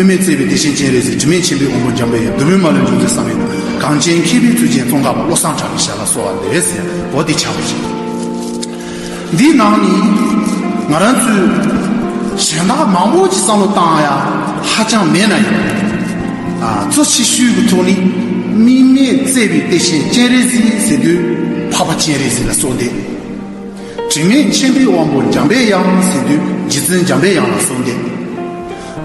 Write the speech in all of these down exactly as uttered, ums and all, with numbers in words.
དབུས་མེད་བརྩེ་བའི་བདེ་ཆེན་སྤྱན་རས་གཟིགས། དྲི་མེད་མཁྱེན་པའི་དབང་པོ་འཇམ་པའི་དབྱངས། བདུད་མོའི་མ་ལུས་འཇོམས་མཛད་གསང་བའི་བདག། གངས་ཅན་མཁས་པའི་གཙུག་རྒྱན་ཙོང་ཁ་པ། བློ་བཟང་གྲགས་པའི་ཞལ་ལ་གསོལ་བ་འདེབས་ཟེར་བ་འདི་ཆགས་པ་ཞིག། འདིའི་ནང་ནས་ང་རང་ཚོས་གཞན་དག་མང་པོ་ཅིག་བསམ་བློ་བཏང་ཡ་ཧ་ཅང་མེད་ན་ཡང་། ཨ། གཙོ་ཆེ་ཤོས་ཀྱི་ཐོག་ནས་དབུས་མེད་བརྩེ་བའི་བདེ་ཆེན་སྤྱན་རས་གཟིགས་ཟེར་དུས་འཕགས་པ་སྤྱན་རས་གཟིགས་ལ་གསོལ་འདེབས། དྲི་མེད་མཁྱེན་པའི་དབང་པོ་འཇམ་པའི་དབྱངས་ཟེར་དུས་རྗེ་བཙུན་འཇམ་པའི་དབྱངས་ལ་གསོལ་འདེབས།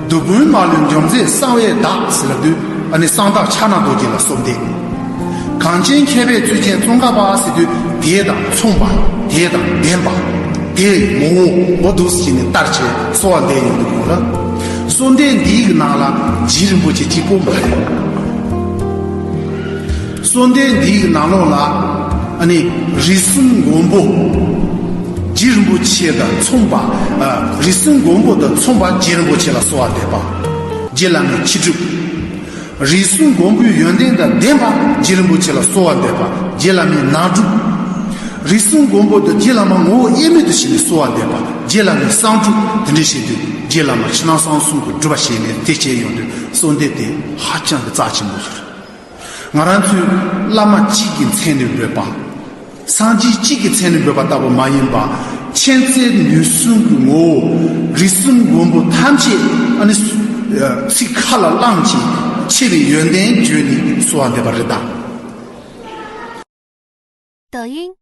བདུད་མོའི་མ་ལུས་འཇོམས་མཛད་གསང་བའི་བདག་ཟེར་ལབ་དུས་ཨ་ནི་གསང་བདག་ཕྱག་ན་རྡོ་རྗེ་ལ་གསོལ་འདེབས། གངས་ཅན་མཁས་པའི་གཙུག་རྒྱན་ཙོང་ཁ་པ་ཟེར་དུས་དེ་དང་མཚུངས་པ། དེ་དང་ལྡན་པ། དེ་ངོ་བོ་འོ་འདུག་ཟེར་ནས་བསྟར་བྱས་གསོལ་བ་འདེབས་ཡོང་འདུག་གོ་ལ། གསོལ་འདེབས་འདིའི་ནང་ལ་རྗེ་རིན་པོ་ཆེ་གཅིག་པོ་མ་རེད། གསོལ་འདེབས་འདིའི་ནང་ལོགས་ལ་ཨ་ནི་རིགས་གསུམ་མགོན་པོ་རྗེ་རིན་པོ་ཆེ་དང་མཚུངས་པ། ཨ། རིགས་གསུམ་མགོན་པོ་དང་མཚུངས་པ་རྗེ་རིན་པོ་ཆེ་ལ་གསོལ་བ་འདེབས་པ། རྗེ་བླ་མའི་ཕྱི་སྒྲུབ། རིགས་གསུམ་མགོན་པོའི་ཡོན་ཏན་དང་ལྡན་པ་རྗེ་རིན་པོ་ཆེ་ལ་གསོལ་བ་འདེབས་པ། རྗེ་བླ་མའི་ནང་སྒྲུབ། རིགས་གསུམ་མགོན་པོ་དང་རྗེ་བླ་མ་ངོ་བོ་དབྱེར་མེད་དུ་ཞེན་ནས་གསོལ་བ་འདེབས་པ། རྗེ་བླ་མའི་གསང་སྒྲུབ། དེ་འདྲ་བྱེད་དུས་རྗེ་བླ་མ་ཕྱི་ནང་གསང་གསུམ་གྱི་སྒྲུབ་པ་བྱས་ནས་དེ་བྱས་ཡོང་དུས་གསོལ་འདེབས་དེ་ཧ་ཅང་གི་རྩ་ཆེན་པོ་ཞིག་རེད། ང་རང་ཚོའི་བླ་མ་གཅིག་གི་མཚན་ནས་འབོད་པ། སངས་རྒྱས་གཅིག་གི་མཚན་ནས་འབོད་པ་ལྟ་བུ་མ་ཡིན་པ། མཁྱེན་བརྩེ་ནུས་གསུམ་གྱི་ངོ་བོ། རིགས་གསུམ་མགོན་པོ་ཐམས་ཅད་ཨ་ནི་ཚིག་ཁ་ལ་བླངས་ཀྱིས་ཆེ་བའི་ཡོན་ཏན་བརྗོད་ནས་གསོལ་བ་འདེབས་པ་རེད་ད། 抖音。